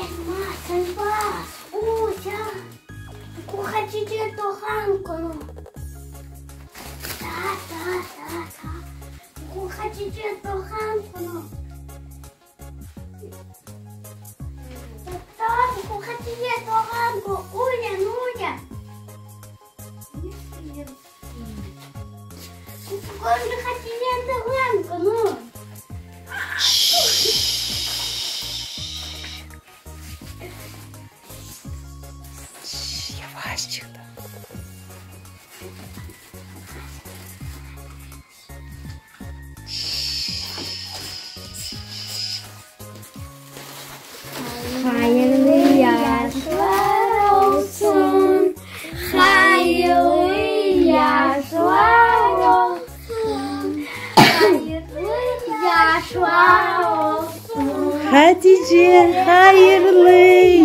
Elmaz, Elmaz, oca, bu Hatice doğğan künü. Da, da, da, da, bu Hatice doğğan künü. Da, bu Hatice doğğan künü. Uyan, uyan. Bugün Hatice doğğan künü. Yavaş çıqtı. Hayırlı yaşlar olsun, hayırlı yaşlar olsun, hayırlı yaşlar olsun. Hatice, hayırlı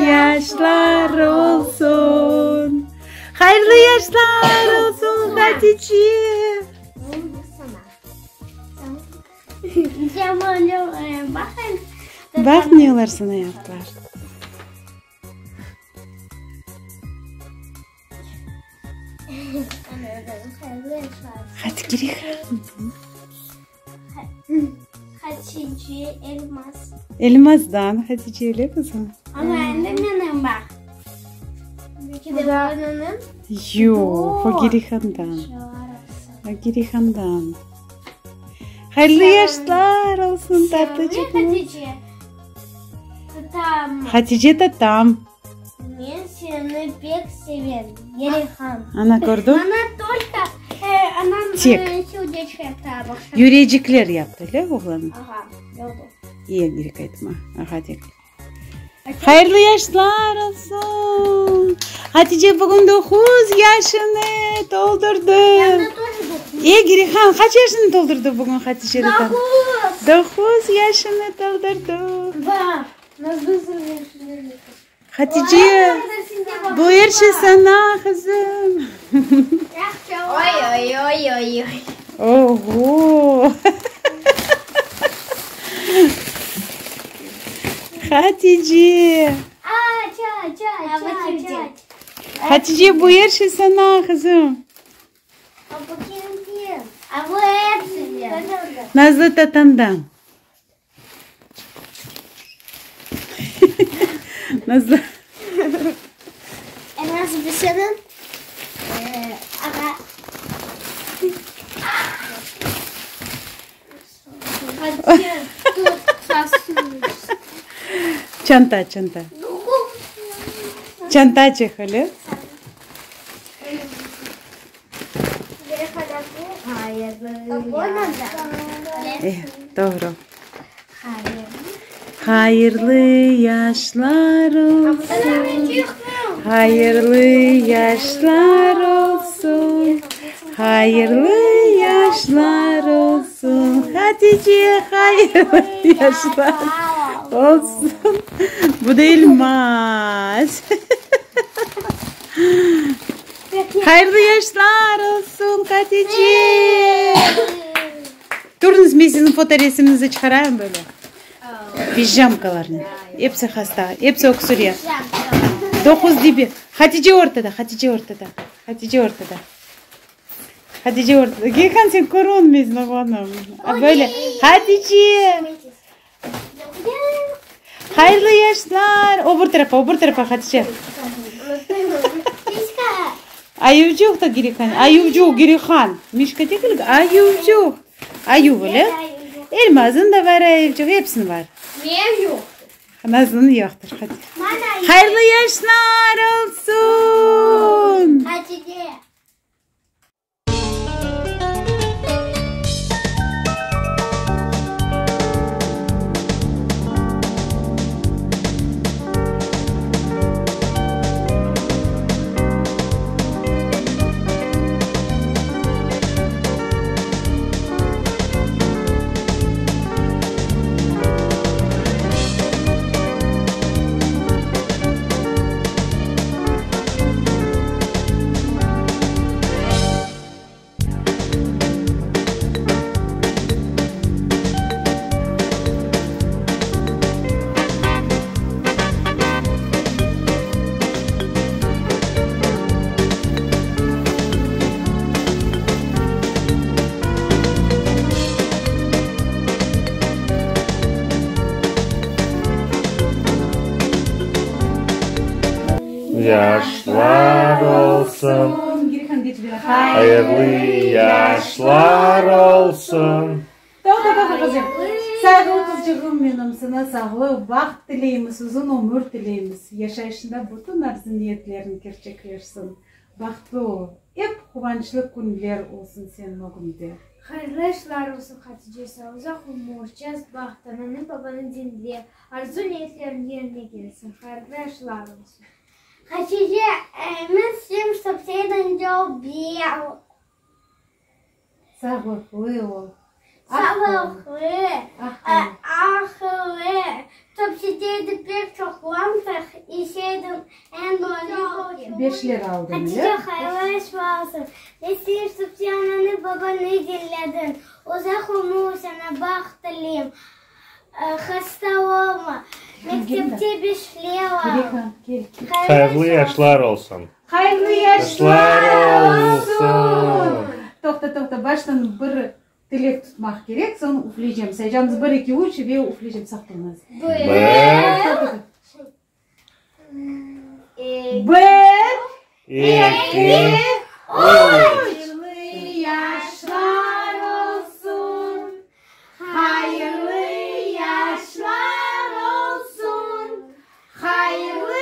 yaşlar olsun. Hayırlı yaşlar olsun, Hatice. Baq, ne olar sana yaptılar. Hadi gireyik. Hatice Elmaz. Elmazdan Hatice öyle qızım? Ama endi menim baq. Yoq, o Girihandan. O Girihandan. Hayırlı yaşlar olsun, tatlıçıqım. Hatice. Tatam. Hatice tatam. Men seni pek sevem, Girihan. Ana, kördiñ? Ana tolko, anam Tek. Yürecikler yaptı, öyle oğlanım? Aha, oldu. İyi, Girik aytma. Aha, tek. Hayırlı yaşlar olsun! Hatice bugün doquz yaşını toldurdı. E, Girihan, qaç yaşını toldurdı bugün Hatice? Doquz! Doquz yaşını toldurdı. Hatice, bu er şey sana, qızım. Oy, oy, oy, oy, oy. Oho! Hatice! Hatice, bu er şey sana, qızım. Nazlı tatandan. Nazlı. Çanta, çanta. Çanta çek öyle. Eh, doğru. Hayırlı yaşlar olsun, hayırlı yaşlar olsun, hayırlı yaşlar olsun, Hatice, hayırlı yaşlar olsun. Bu da Elmaz. Hayırlı yaşlar olsun, Hatice! Turıñız, men siziñ fotoresimiñizni çıqarayım böyle. Pijamkalarnen. Episi hasta, episi öksüre. Doquz debe. Hatice ortada, Hatice ortada, Hatice ortada. Hatice ortada. Gökhan, sen körünmeysiñ, oğlum. A böyle. Hatice! Hayırlı yaşlar! Öbür tarafa, öbür tarafa, Hatice. Ayuvçıq da Girihan. Ayuvçıq, Girihan. Mişka degil, ayuvçıq. Ayuv, öyle? Elmaz'ın da var ayuvçıq, hepsiniñ var. Menim yoq. Nazlı'nıñ yoqtır. Hadi. Hayırlı yaşlar olsun! Hatice. Yaşlar olsun. Hayırlı yaşlar olsun. Toqta, toqta, qızım. Sayğılı qızçığım menim, saña sağlıq, baht tileymiz, uzun ömür tileymiz. Yaşayışında bütün arzu-niyetleriñ kerçekleşsin. Bahtlı ol, ep quvançlı künler olsun seniñ ögüñde. Hayırlı yaşlar olsun, Hatice, saña uzaq ömür, çast baht, ananı-babanı diñle, arzu-niyetleriñ yerine kelsin. Hayırlı yaşlar olsun. Hatice, men isteyim, ştob seni lübil. Sağlıqlı ol. Sağlıqlı, aqıllı, ştob seni pek çoq quvanttıq, isteydim eñ önemli. Beşler aldım, Hatice, hayırlı yaşlar olsun. Men isteyim, ştob sen ananı-babanı diñlediñ. Uzaq ömür saña, baht tileyim. Hasta olma. Mektepte beşler al. Hayırlı yaşlar olsun. Hayırlı yaşlar olsun. Toqta, toqta, baştan bir tilek tutmaq kerek, soñ üfleycem. Saycamız bir, eki, üç ve üfleycem. Saqt oluñız. Bir. Bir. Eki. Üç. Hayırlı yaşlar olsun. Hayırlı yaşlar olsun. Hayırlı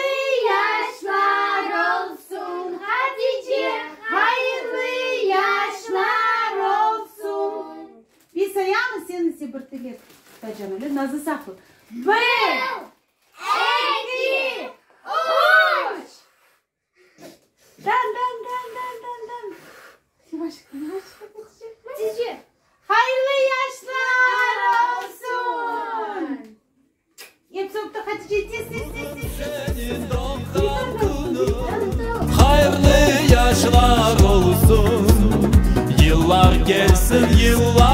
yaşlar olsun, Hatice, hayırlı yaşlar olsun. Biz sayamız, sen ise bir tilek tutacañ, öyle? Nazlı sağ ol. Bir, eki, üç! Dan, dan, dan, dan, dan, dan. Yavaş, yavaş, Hatice. Hayırlı yaşlar olsun! Episi öpti Hatice, tez, tez, tez, tez. Seniñ doğğan künüñ Hayırlı yaşlar olsun Yıllar kelsin, yıllar.